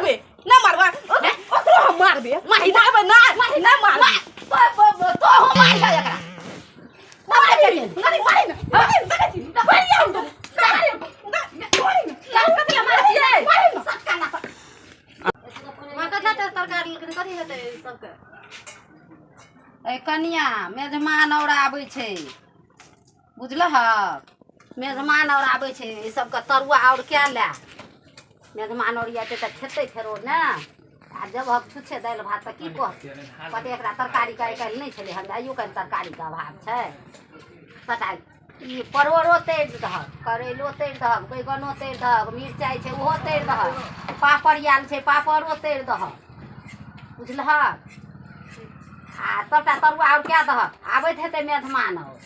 मारबे ना मारबे ओकरो हम मारबे मारी। मारबे ना ना मारबे तो तो हम मार है एकरा मारी मारी मारी ना मारी देखै छी मारी हम तो मारी मारी ना कथी ला मारै छियै मारी ना सटका ला माँ कथी तरकारी लेकिन कथी हेतै सबके ए कनिया मेजमान और आबै छै बुझलहक मेजमान और आबै छै ई सबके तरुआ और क्या लए मेजमान और एतै तऽ खेतै फेरो ने आ जब हम छुच्छे दालि भात तऽ की कहतै कहतै एकरा तरकारीके आइ काल्हि नहि छलै हन आइयो काल्हि तरकारीके अभाव छै सभटा ई परोड़ो तरि दहक करैलो तरि दहक बैगनो तरि दहक मिरचाइ छै ओहो तरि दहक पापड़ आयल छै पापड़ो तरि दहक बुझलहक आ सभटा तरुआ आओर कए दहक आबैत हेतै मेजमान आओर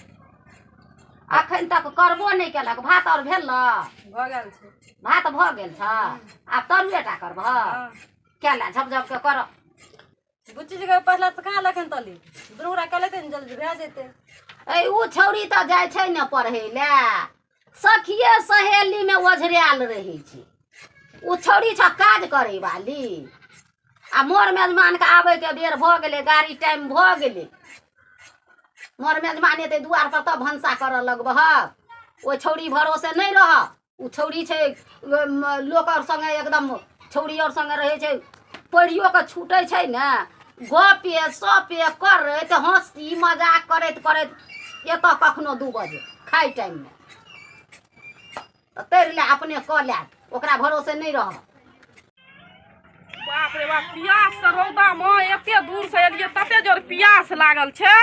अखन तक करबो नहि केलक भात आओर भेल ने भऽ गेल छै भात भऽ गेल छ आब तरुए टा करबह हँ। कए लए झप झप के कर बुच्ची जी के पढ़ला से कहाँ लखन तली दुनू गोरा कऽ लेतै ने जल्दी भए जेतै ए उ छौड़ी तऽ जाइ छै ने पढ़ै लए सखिए सहेलीमे ओझरायल रहै छै उ छौड़ी छ काज करै वाली आ मोर मेजमानके आबैके बेर भऽ गेलै गाड़ी टाइम भऽ गेलै मोर मेजमान एतै दुआर पर तब भनसा करऽ लगबहक ओहि छौड़ी भरोसे नहि रह ओ छौड़ी छै लोक आओर सङ्गे एकदम छौड़ी आओर सङ्गे रहै छै पढ़ियो कऽ छूटै छै ने गपे सपे करैत हँसी मजाक करैत करैत एतऽ कखनो 2 बजे खाइ टाइममे तऽ तैर ले अपने कऽ ले ओकरा भरोसे नहि रह बाप रे बाप पियास से रौदामे एते दूर से एलियै तते जोर पियास लागल छै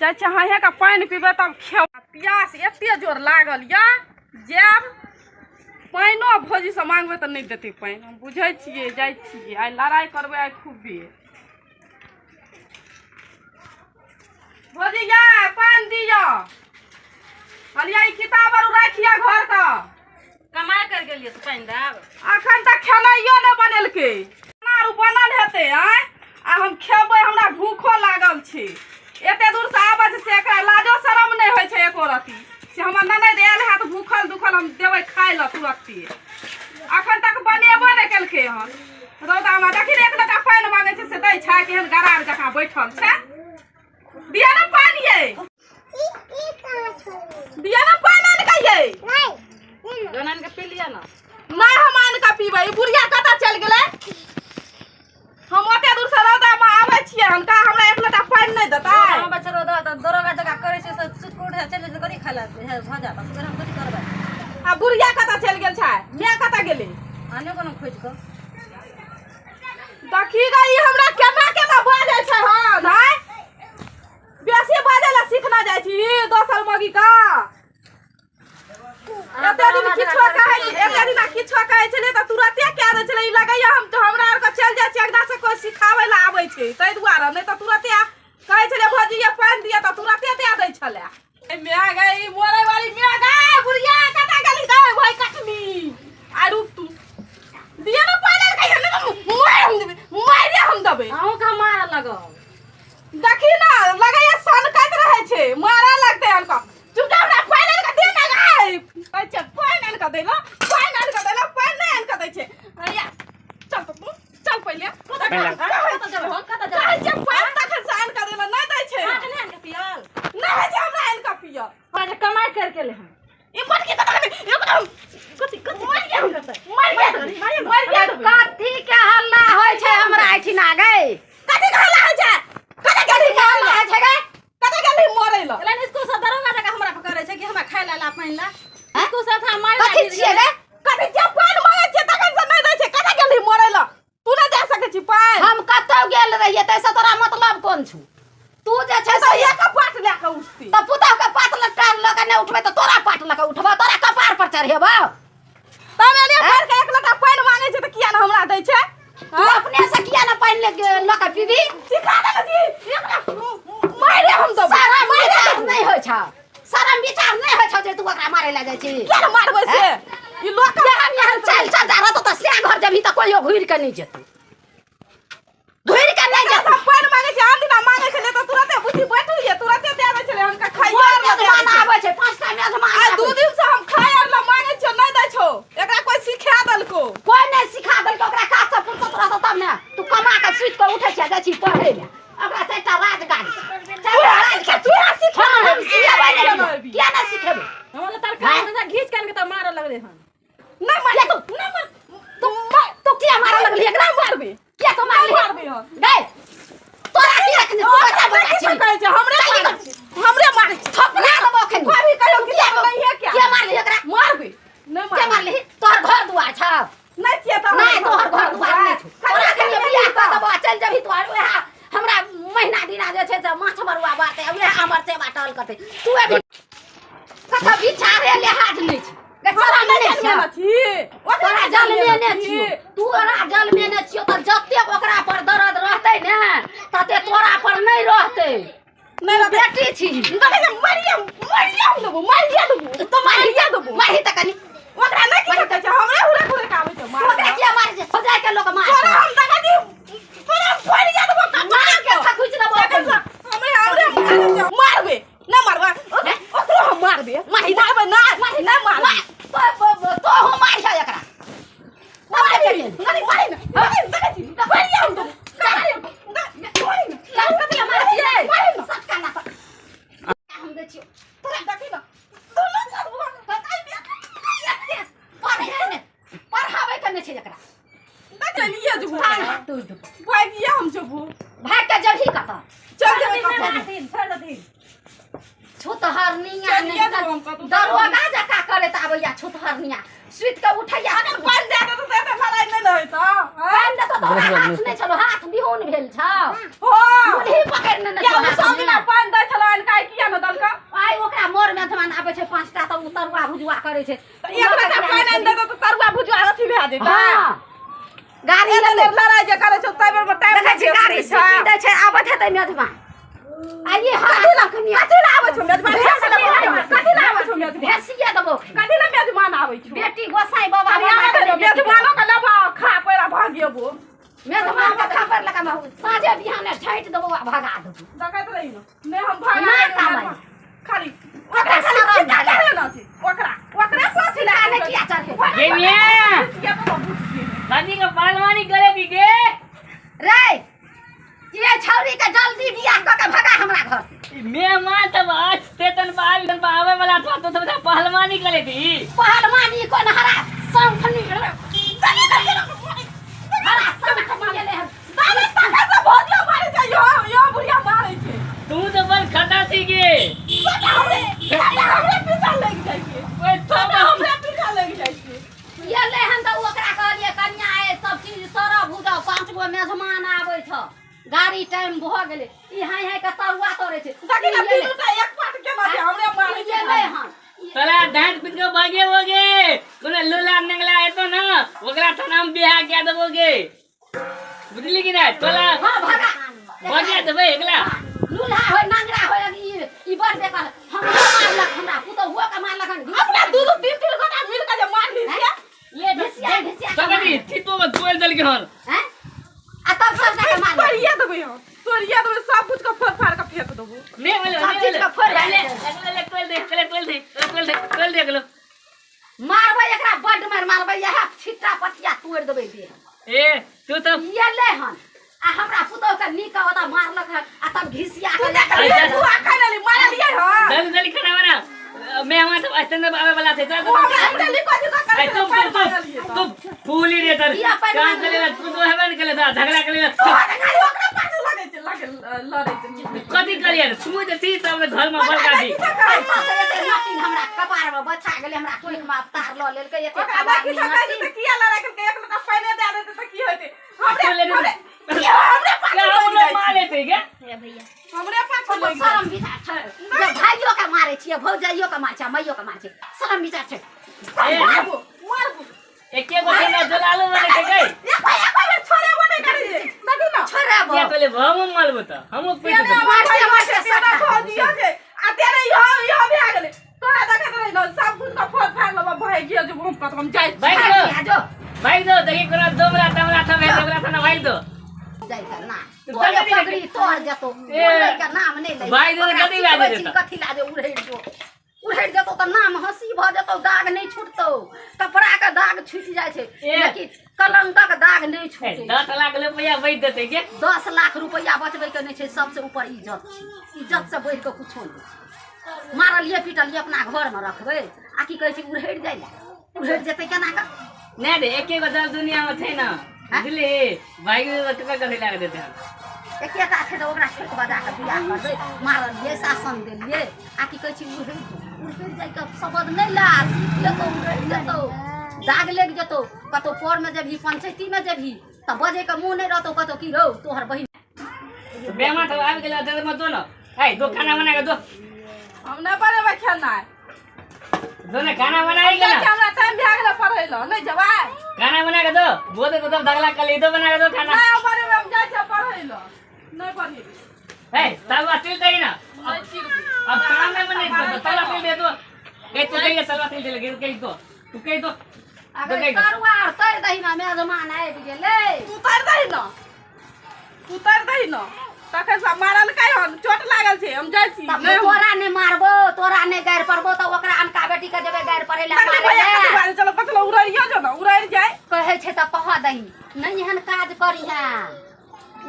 जाइ छै हाँहे के पानि पीबै तब खेब पियास एते जोर लागल यऽ जायब पानिओ भौजीसँ मांगबै तऽ नहि देतै पानि हम बुझै छियै जाइ छियै आइ लड़ाइ करबै आइ खूबे भौजी यै पानि दिअ कहलियै ई किताब आर राखिया घर के कमाइ कर गेलियै तऽ पानि देब अखन तक खेनाइयो नहि बनेलकै खाना आर बनल हेतै आँय आ हम खेबै हमरा भूखो लागल छै एते दूर से आबै छै से एकरा लाजो शरम नहि होइ छै एको रत्ती से हमर ननैद आयल हैत भूखल दुखल हम देबै खाय लए तुरत्ते अखन तक बनेबो नहि केलकै हन रौदामे देखी ने एक लोटा पानि मांगै छै से दै छै केहन गरार जकाँ बैठल छै दिया ने पानि ये दिया ने पानि आनि कऽ ये जहन आनि कऽ पी लिअ ने नहि हम आनि कऽ पीबै ई बुढ़िया कतऽ चलि गेलै हम ओते दूर से रौदामे आबै छियै हुनका हमरा एक लोटा पानि नहि देतै हम बच्चा रौदा तऽ दरोगा जकाँ करै छै से सुति कऽ उठि चलि जेतै कथी खाय लए भऽ जायत असगर हम कथी करबै आ बुढ़िया कतऽ चलि गेल छै माय कतऽ गेलै आने कोनो खोजि कऽ देखी गे ई हमरा केना केना बाजै छै हन आँय बेसी बाजै लए सीखना जाइ छी दोसर मौगी का एते दिन किछो कहै एते दिन किछो कहै छलियै तऽ तुरते कए दै छलै ई लगैया हम तऽ हमरा आरके चलि जाइ छियै अङ्गना से कोइ सिखाबै लए आबै छै ताहि दुआरे नहि तऽ तुरते कहै छलियै भौजी ये पानि दिअ तऽ तुरते दए दै छलै माय गै ई मरै वाली माय गै बुढ़िया कतऽ गेली गै भाइ कटनी आ रुक तू दिअ ने पानि आर कहिया नहि तऽ मारि हम देबै मारि हम देबै अहूँके हम मारऽ लगब देखी ने लगैया सनकैत रहै छै मारऽ लगतै हनका चुप जा हमरा पानि आनि कऽ दे ने गै कहै छै पानि आनि कऽ दै लए पानि आनि कऽ दै लए पानि नहि आनि कऽ दै छै हैया चल तऽ तू चल पहिले कहै छै पानि तखन से आनि कऽ दै लए नहि दै छै अहाँके नहि आनि कऽ पियल नहि होइ छै हमरा आनि कऽ पियल अहाँ कमाइ करके ले हम ई मटकी कतऽ गेलै एकरा हम कथी कथी मरि गेल मरि गेल मरि गेल कथी के हल्ला होइ छै हमरा एहिठिना गै कथी के हल्ला होइ छै कतऽ गेली कथी के हल्ला होइ छै गै कतऽ गेली मरै लए एलन स्कूल से दरोगा जकाँ हमरा पर करै छै कि हमरा खाय ला ला पानि ला स्कूल से था मारि कथी छियै गै कथी जे पानि मांगै छियै तखन से नहि दै छै कतऽ गेली मरै लए तू नहि दए सकै छी पानि हम कतौ गेल रहियै ताहिसँ तोरा मतलब कोन छौ तू जे छै तऽ से एक पाट लए कऽ उठती तऽ पुतहु के पात लट्टा लऽ कऽ नहि उठबै तऽ तोरा पाट लऽ कऽ उठबौ तोरा कपार पर चढ़ेबौ तब एलियै भरि कऽ एक लोटा पानि मांगै छै तऽ किया ने हमरा दै छै तू अपने से किया ने पानि लऽ कऽ पीबी सिखा देने छी एकरा मारे हम देबै शरम विचार नहि होइ छौ शरम विचार नहि होइ छौ जे तू ओकरा मारै लए जाइ छी किया ने मारबै से ई लोक एहन एहन चालि चल जा रहतौ तऽ सएह घर जेबही तऽ कोइयो घुरि कऽ नहि जेतौ घुरि कऽ नहि जेतौ सब पानि मांगै छै आन दिना मांगै छलै तऽ तुरते बुद्धि बैठू ये तुरते दए दै छलै हुनका खाइयो मोर आर लए दए दै मेजबान छलै। आबै छै 5टा मेजबान आइ आबै 2 छै। दिन से हम खाय आर लए मांगै छियौ नहि दै छौ एकरा कोइ सिखा देलको कोइ नहि सिखा देलकै ओकरा काज से पढ़े ले ओकरा चारिटा राज काज छै तू सिखेबै हम सिखेबै नै किया नै सिखेबै हमरा तरकारी घीच के त मारऽ लगलै हन नै मार तू नै मार तू तू किया मारऽ लगली एकरा मारबे किया तो मारली मारबे हम गै तोरा किया के तू बच्चा बच्चा की कहै छै हमरे हमरे मारै छै थपड़ा देबो अखन कभी कहियो कि नहीं है क्या किया मारली एकरा मारबे नै किया मारली तोहर घर दुआर छौ नै छियै त नै तोहर घर दुआर नै छौ तोरा अखन बियाह कऽ देबो चलि जेबही तोहर वएह हमरा महीना दिना जे छै से माछ मरुआ बाँटतै वएह हमर सेवा टहल करतै तू अभी कतऽ बिचारे लिहाज नहि छै तोरा नहि छी तोरा जलमेने छियो तोरा जलमेने छियो तऽ जतेक ओकरा पर दर्द रहतै ने तते तोरा पर नहि रहतै नहि रहतै बेटी छी देखै छै मारिया मारिया देबो मारिया देबो तो मारिया देबो मारही तऽ कनि ओकरा नहि किछो कहै छै हमरे हुरे हुरे के आबै छै मारै ओकरा किया मारै छै सजाय के लोक मारै तोरा हम देखै छी तोरा हम फोड़िया देबो मार के थकुच देबो देखै छै हमरे हमरे मारै छै मारबे नहि मारबे ओकरो हम मारबे मारही मारबे नहि नहि मारबे तो हो मार छै एकरा मारबे नहि मारै ने मारै देखै छी मारिया हम देबो मारै ने कथी लए मारै छियै सटका ना हम दै छियौ तोरा देखी ना दुनू करबो पढ़े ने पढ़ाबै के नहि छै एकरा चलिए जेबो टांग हाथ तोड़ि देबो भागिए हम जेबो भागि के जेबही कतऽ चल जेबै कतऽ छोड़ छोड़ देथिन छुतहरनिया चलिए नहि जेबो हम कतौ। दरोगा जकाँ करैत आबैया छुतहरनिया सुति के उठैया अगर पानि दए देतौ तऽ एते लड़ाइ नहि ने होइतौ पानि देतौ तऽ ओकरा हाथ नहि छलौ हाथ बिहुन भेल छौ हो मुरही पकड़ि नेने किया छौ ओ सब हाथमे दिना पानि दै छलौ अनका किया ने देलकौ आइ ओकरा मोर में जमान आबै छै 5टा तऽ ओ तरुआ भुजुआ करै छै तऽ एक लोटा पानि आनि देतौ तऽ तरुआ भुजुआ अथी भए जेतै हँ गाड़ी एते एलै देर लड़ाइ जे करै छौ ताहि बेरमे टाइम देखै छी गाड़ी सीटी दै छै आबैत हेतै मेजबान आ ई कथी हरा लए कथी लए आबै छौ मेजबान कथी लए आबै छौ मेजबान भेसिए देबो एखन। कथी लए मेजबान आबै छौ बेटी गोसाई बाबा अरे आबै दे ने, मेजबानो के लेबो खा पैरा भागेबो मेजबान के खापर लगा साँझे बिहाने छाँटि देबो आ भगा देबो देखैत रही ने नहि हम भागा ना देबै कामाइ। खाली ओकरा ओकरा खाली शरम सीधा भेलै। चढ़े ना छै ओकरा ओकरा पाछू सिक्का नहि किया चढ़े गे मियां दादी के पहलवानी करे दी गे रे ये छौरी के जल्दी बियाह कऽ के भगा हमरा घर से मेहमान तब आज तेतन बाल तन आवे वाला था तो सब पहलवानी करे दी पहलवानी कोन हरा शंखनी हरा शंखनी गेलै हन दादी तखन से भोजिया मारै छै यो यो बुढ़िया मारै छै तू तो बड़ खता थी गे सबटा हमरे सबटा हमरे पीछा लागि जाइ छै ओए सबटा तो हमरे पीछा लागि जाइ छै एलै हन तऽ ओकरा कहलियै कनिया ए सब चीज तरह भुजाउ 5 गो मेजमान आबै छ गाड़ी टाइम भऽ गेलै ई हाय हाय के तरुआ तरै छै देखी ने ई एलै- तीनू टा एक पाट केना छै हमरे मारै ई छै एलै हन तोरा डांट पीट के भागे होगे कोनो लूला नंगला एतो ना ओकरा थाना में बियाह के देबोगे बुझली कि ना तोला हाँ भगा भागे देबै एकला लूल्हा होय नंगरा होय ई ई बड़ बेकार हमरो मारलक हमरा पुतहुओ के मारलक हन अपना दू दू तीन तीन गोटा मिल के जे मारली से ले घिसिया घिसिया के तकनी थीतो में तोड़ देलके हन हैं आ तब सब जाके मारलक तोड़िया देबै हम तोड़िया देबै सब कुछ के फोड़ फाड़ के फेंक देबो नहीं बोले सब चीज के फोड़ ले देलकै। ले तोड़ दे ले तोड़ दे तोड़ दे तोड़ दे गेलो मारबै एकरा बड्ड मार मारबै इएह छिट्टा पटिया तोड़ि देबै देह ए तू तो ई एलै हन आ हमरा पुतहु के नीक ओतऽ मारलक हन आ तब घिसिया के तू अच्छा। तू अखन एली मारलियै हँ जल्दी जल्दी खाना बना मेहमान सब स्टैंड पर आवे वाला थे चल ओ हमरा जल्दी कथी कऽ अरे करै तुम तुम तुम तुम फूली रे तर किया पानि काम मारलियै? करे तू तो हेबे न करे झगड़ा करे तू खाली ओकरा पाछू लगै छै लगे लड़ै छै कथी करिए तू जे थी तब घर में बड़का थी कतऽ से एते नटिन हमरा कपार में बचा गेलै हमरा कोख में अवतार लऽ लेलकै एते ओकरा कपार नहि में किछो कहै छै नटिन तऽ किया लड़ाइ केलकै एक लोटा पानि दए देतै तऽ की होइतै हमरे ले ले। हमरे हमरे पाछू क्या लागि हम लोग जाइ मार छै लेते क्या हमरे पाछू कतौ लागि जाइ शरम विचार छै जे भाइयो के मारै छियै भौजाइयो के मारै छियै मैयो के मारै छियै शरम विचार छै छै मारबो मारबो एके गो ठेला जलालो बने के गई एक एक बेर छोड़ेबो नहि करै छै देखी ने छोड़ेबो क्या तोले हम मारबो त हम पीट तेरे देबो हमर मारते भाइयो छै मारते तेरा सट्टा। भौजियो छै आ तेरे इहो इहो भए गेलै तोरा देखैत रही ने सब कुछ के फोड़ फाड़ लेबो भागि गेल जे हम कतौ हम जाइ छी भागि भागि दो जा, जो भागि दो देखी कोना दोमरा तमरा था भेल दोमरा था ना भागि दो जाइ के ना तो तोरे गलती पगड़ी तोड़ जेतो ए, उड़ै के नाम नहि लै भागि दो तऽ ओकरा गलती भए सिखबै जेतौ। छी कथी ला जे उड़ै जो उड़हरि जेतौ तऽ नाम हँसी भऽ जेतौ दाग नहि छूटतौ कपड़ाके दाग छूटि जाइ छै ए। लेकिन कलंकक दाग नहि ए, छूटै 10 लाख रुपया बचि देतै के 10 लाख रुपैआ बचबैके नहि छै सबसे ऊपर इज्जत छै इज्जतसँ बढ़ि कऽ कुछो नहि छै मारलियै पिटलियै अपना घरमे रखबै आ की कहै छै उड़हरि जाइ लए उड़हरि जेतै केना कऽ नहि रे एके गो दल दुनिया में छै ना बुझली भाई के कथी लए के देतै हम एकेटा छै तऽ ओकरा खेत बजा कऽ बियाह करबै मारलियै शासन देलियै आ की कहै छै उड़हरि उड़हरि जाइके शब्द नहि ला सीख लेतौ उड़हरि जेतौ दाग लागि जेतौ कतौ परमे जेबही पंचायतीमे जेबही तऽ बजैके मुँह नहि रहतौ कतौ की रौ तोहर बहिन तो बेमा तो आबि गेल दे मत दो ना ए दो खाना बना के दो हम नहि बनेबै खेनाइ दो ना खाना बनाएगी जाइ ना छी, हमरा टाइम भए गेलै पढ़ै लए नहि जेबै खाना बना के दो वो तो तब दगला कल दो बना के दो खाना नहि हम बनेबै हम जाइ छियै पढ़ै लए नहि बनेबै ए तलवा तिल दे ना नहि चिरबै अब काम नहीं बने तो तलवा तिल दे दो कह तो कहिए तलवा तिल दे लगे कह दो तू कह दो दो अगर कह दो तरुआ आर तरि दही ने मेजमान आबि गेलै तू उतारि दही ने तू उतारि दही ने तखन से मारलकै हन चोट लागल छै हम जाइ छी तब नहि हम- तोरा नहि मारबो तोरा नहि गारि पड़बो तऽ ओकरा अनका बेटी के जेबै गारि पढ़ै लए तखने मारै भैया लए। कथी बाजै चलो कथी उड़ैरियो जो ने उड़ैर जाय कहै छै तऽ कह दही नहि एहन काज करिहें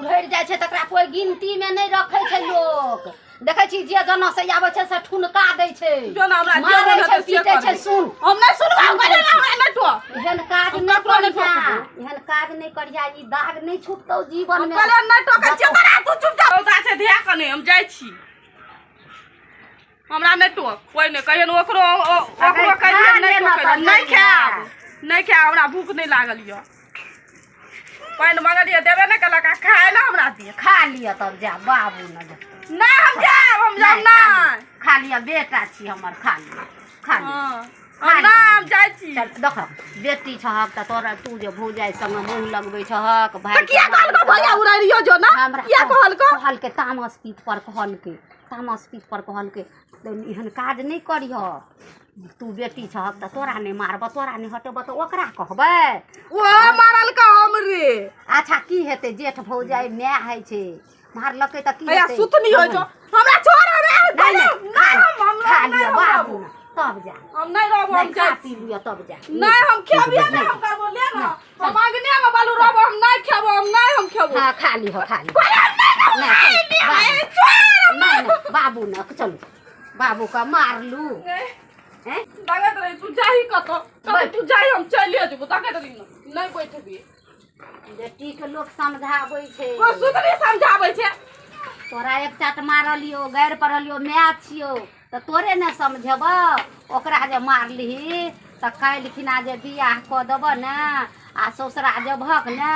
उड़हरि जाइ छै तकरा कोइ गिनतीमे नहि रखै छै लोक देखै छी जे जना से आबै छै से ठुनका दै छै जो ने हमरा जे मारै मोन छै हेतै से पीटै छै करबै। सुन हम नहि सुनबै हम कहलियै ने हमरा नहि टोक एहन काज हम नहि ककरो नहि करिहें टोकबो। एहन काज नहि करिहें ई दाग नहि छूटतौ जीवन हम मे कहलियै नहि टोकै छियै तोरा तू चुप जा रौदा छै धिया कने हम जाइ छी हमरा नहि टोक कोइ नहि कहियन ओकरो ओकरो अगर कहियन खा नहि लेना टोकै लए। तऽ नहि कहिया। खायब नहि खायब हमरा भूख नहि लागल यऽ पानि मंगलियै देबे नहि केलक आ खाय लए हमरा दिअ खा लिअ तब जा बाबू ने जा। नहि हम जायब हम जायब नहि, खा नहि लिअ। खा लिअ बेटा छी हमर खा लिअ खा लिअ हँ हम नहि हम जाइ छी चल देख बेटी छहक तऽ तोरा तू जे भौजाइ संगे मुँह लगबै छहक भाय तऽ किया कहलको भैया उड़ाइयो जो ना हमरा किया कहलको कहलकै तामस पीठ पर कहलकै तामस पीठ पर कहलकै तऽ एहन काज नहि करिह तू बेटी छहक तऽ तोरा नहि मारबऽ तोरा नहि हटेबऽ तऽ ओकरा कहबै ओ मारलका हमरे अच्छा की हेतै जेठ भौजाइ माय होइ छै मारलकै तऽ की भैया हेतै सुतनी होइ छौ हमरा छोड़ हमरा नहि नहि नहि हम हम खा नहि लिअ रहब बाबू तब जा हम नहि रहब हम नहि खा जाइ पी लिअ तब जा नहि हम खेबिए नहि हम करबो ले ना हम अग्ने में बालू रहबो हम नहि खेबो हम नहि हम खेबो हाँ खा लिह खा लिह नहीं नहीं, छोड़ नहि नहि बाबू न चलू बाबू के मारलू हैं तकैत रही तू जाही कतौ कतौ तू जाही हम चलिए जेबो तकैत रही न नहि बैठबी बेटी के लोक समझाबै छै कोइ सुतरी समझाबै छै तोरा एक चाट मारलियो गारि पढ़लियो माय छियौ तऽ तोरे ने समझेबौ ओकरा जे मारलिही तऽ काल्हि खिना जे बियाह कऽ देबऽ ने आ ससुरा जेबहक ने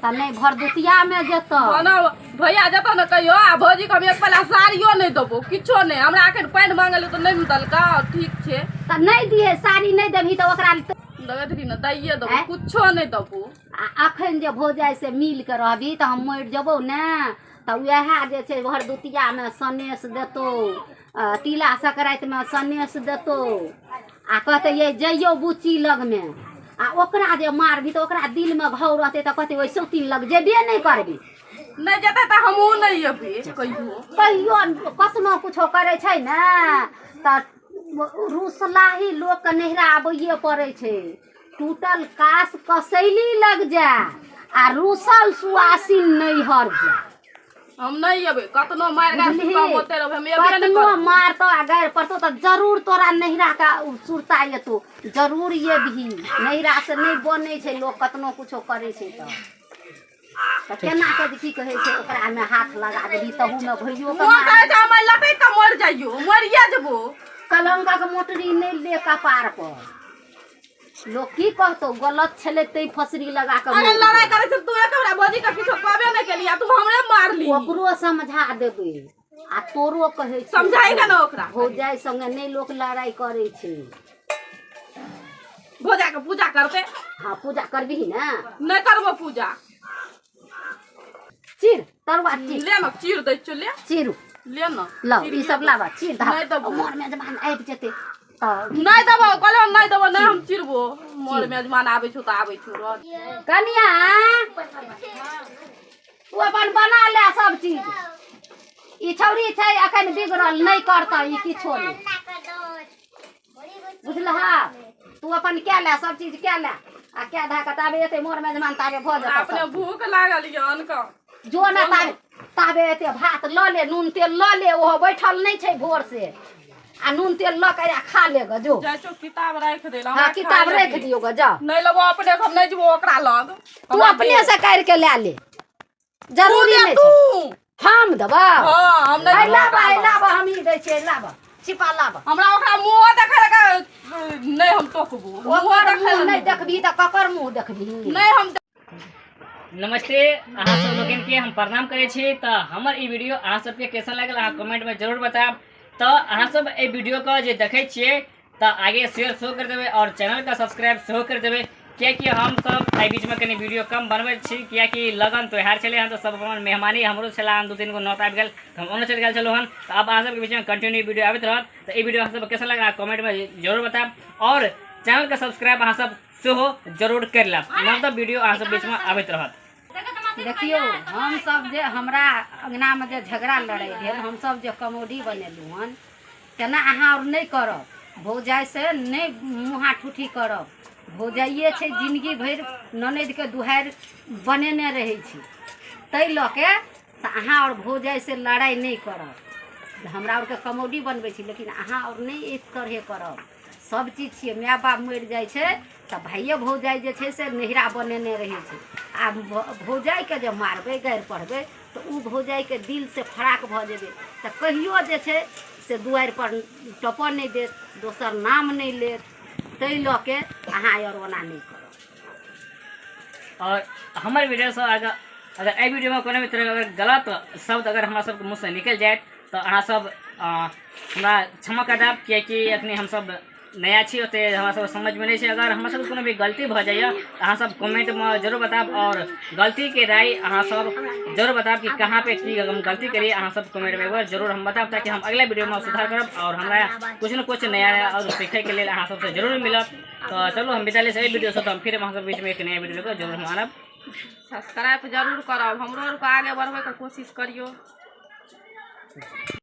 तऽ नहि भरदुतियामे जेतौ ओना भैया जेतौ ने कहियो आ भौजीके हम एक पला साड़ियो नहि देबो किछो नहि हमरा एखन पानि मांगल तऽ नहि ने देलकौ ठीक छै तऽ नहि दिहे साड़ी नहि देबही तऽ ओकरा लगैत रही ने दैये देबो आँय? कुछो नहि देबो आ अखन जे भौजाइ से मिल के रहबी तऽ हम मरि जेबौ ने तऽ उएह जे छै भरदुतियामे सनेस देतौ तिला संक्रान्तिमे सनेस देतौ आ कहतै ये जइयौ बुच्ची लगमे आ ओकरा जे मारबी तऽ ओकरा दिलमे घाव रहतै तऽ कहतै ओहि सौतीन लग जेबे नहि करबी नहि जेतै तऽ हमहूँ नहि एबै कहियो कहियो कतनो कुछो करै छै ने तऽ रुसलाही लोकके नैहरा आबैए पड़ै छै टूटल कास कसैली लग जाय आ रूसल सुआसिन नैहर जाय हम नहि एबै कतनो मारि गारि बुझलिही? सुतब ओते रहबै हम एबे नहि कतनो करबै मारतौ आ गारि पड़तौ तऽ जरूर तोरा नैहरा के सुरता एतौ जरूर एबही नैहरा से नहि बनै छै लोक कतनो कुछो करै छै तऽ केना कऽ जे की कहै छै ओकरामे हाथ लगा देबही तहूमे भैयो के मोन मार कहै छै हम लटकि कऽ मरि जाइयो मरिए जेबो कलंकक मोटरी नहि ले कपार पर लोक की कहतौ गलत छलै तै फसरी लगा कऽ अरे मरि लड़ाई गेलै। करै छै तू एक हमरा भौजी के किछो कहबे नहि केली आ तू हमरे मारली ओकरो समझा देबै आ तोरो कहै छियौ। समझाइ के ने ओकरा भौजाइ संगे नहि लोक लड़ाइ करै छै भौजा के पूजा करते हँ पूजा करबिही ने नहि करबो पूजा चीर तरुआ चीर ले ने चीर दै छियौ ले चीरू ले ने लौ चीर ई सब लाबा चीर नहि दह देबो। मोर मेजबान आबि जेतै तऽ नहि देबो कहलियौ नहि देबो नहि हम चिरबो मोर मेजबान आबै छौ तऽ आबै छौ रह कनिया तू अपन बना ले सब चीज ई छौरी छै अखन बिगड़ल नहि करतौ ई किछो नहि बुझलह? तू अपन कए ले, सब चीज कए ले आ कए धए कऽ ताबे एतै मोर मेजमान, ताबे भऽ जेतौ अपने सब चीज। भूख लागल यऽ अनका। जो ने, ताबे ताबे एते भात लऽ ले, नून तेल लऽ ले। ओहो बैठल नहि छै भोर से। आ नून तेल लऽ के आ खा ले ग, जो। जाइ छौ किताब राखि दे। हाँ, किताब राखि दियौ ग, जा। नहि लेबो अपने से, हम नहि जेबो ओकरा लग। तू अपने से काटि के लए ले, जरूरी तू दे नहि तू छै। हम देबौ? हाँ, हम नहि अइ जेबो लाबऽ, ओकरा अइ लग। लाबऽ, हमही दै छियै, लाबऽ छिपा, लाबऽ। हमरा ओकरा मुँहो देखै लए नहि, हम टोकबो मुँहो ओकर देखै मुँह लए। नहि देखबही तऽ ककर मुँह देखबही? नहि, हम नमस्ते, अहाँ सब लोगन के हम प्रणाम करै छी। तऽ हमर ई वीडियो अहाँ सबके कैसन लागल, अहाँ कमेंट में जरूर बतायब। तऽ अहाँ सब एहि वीडियो के जे देखै छियै तऽ आगे शेयर सेहो कर देबै और चैनल के सब्सक्राइब सेहो कर देबै, कियाकि हम सब एहि बीचमे कनि वीडियो कम बनबै छी, कियाकि लगन त्योहार छलै हन, तऽ सब अपन मेहमानी हमरो छलै हन, 2-3 गो नौत आबि गेल तऽ हम ओन्ने चलि गेल छलहुँ हन। तऽ आब अहाँ सबके बीचमे कंटिन्यू वीडियो आबैत रहत। तऽ ई वीडियो अहाँ सबके कैसन लागल, अहाँ कमेंटमे जरूर बतायब और चैनलके सब्सक्राइब अहाँ सब सेहो जरूर करि लेब। नव नव वीडियो अहाँ सब बीचमे आबैत रहत। देखियौ, हमसब जे हमरा अङ्गनामे जे झगड़ा लड़ाइ भेल, हमसब जे कमौडी बनेलहुँ हन, तेना अहाँ आओर नहि करब। भौजाइसँ नहि मुँहा ठूठी करब। भौजाइए छै जिनगी भरि ननदिके दुहारि बनेने रहै छै। ताहि लऽ के तऽ अहाँ आओर भौजाइसँ लड़ाइ नहि करब। हमरा आओरके कमौडी बनबै छी, लेकिन अहाँ आओर नहि एहि तरहे करब। सब चीज छियै, माय बाप मरि जाइ छै तऽ भाइये भौजाइ जे छै से नैहरा बनेने रहै छै। आ भौजाइके जे मारबै, गारि पढ़बै, तऽ ओ भौजाइके दिलसँ फराक भऽ जेबै, तऽ कहियो जे छै से दुआरिपर टपऽ नहि देत, दोसर नाम नहि लेत। ताहि लऽ के अहाँ आओर ओना नहि करब। और हमर वीडियो से अगर अगर एहि वीडियोमे कोनो भी तरहके अगर गलत शब्द अगर हमरा सबके मुँहसँ निकलि जायत तऽ अहाँ सब हमरा क्षमा कर देब, कियाकि अखनी हमसब नया छी, ओते हमरा सबके समझमे नहि छै। अगर हमरा सबके कोनो भी गलती भऽ जाइए तऽ अहाँ सब कमेंटमे जरूर बतायब और गलतीके राय अहाँ सब जरूर बतायब कि कहाँ पे की हम गलती करिए। अहाँ सब कमेंटमे एक बार जरूर हम बतायब, ताकि हम अगला वीडियोमे सुधार करब और हमरा कुछ ने कुछ नया नया और सीखैके लेल अहाँ सबसँ जरूर मिलत। तऽ चलू, हम विदा लै छी एहि वीडियोसँ। तऽ हम फिर अहाँ सब बीचमे एक नया वीडियो लऽ कऽ जरूर हम आनब। सब्सक्राइब जरूर करब, हमरो आरके आगे बढ़बैके कोशिश करियौ।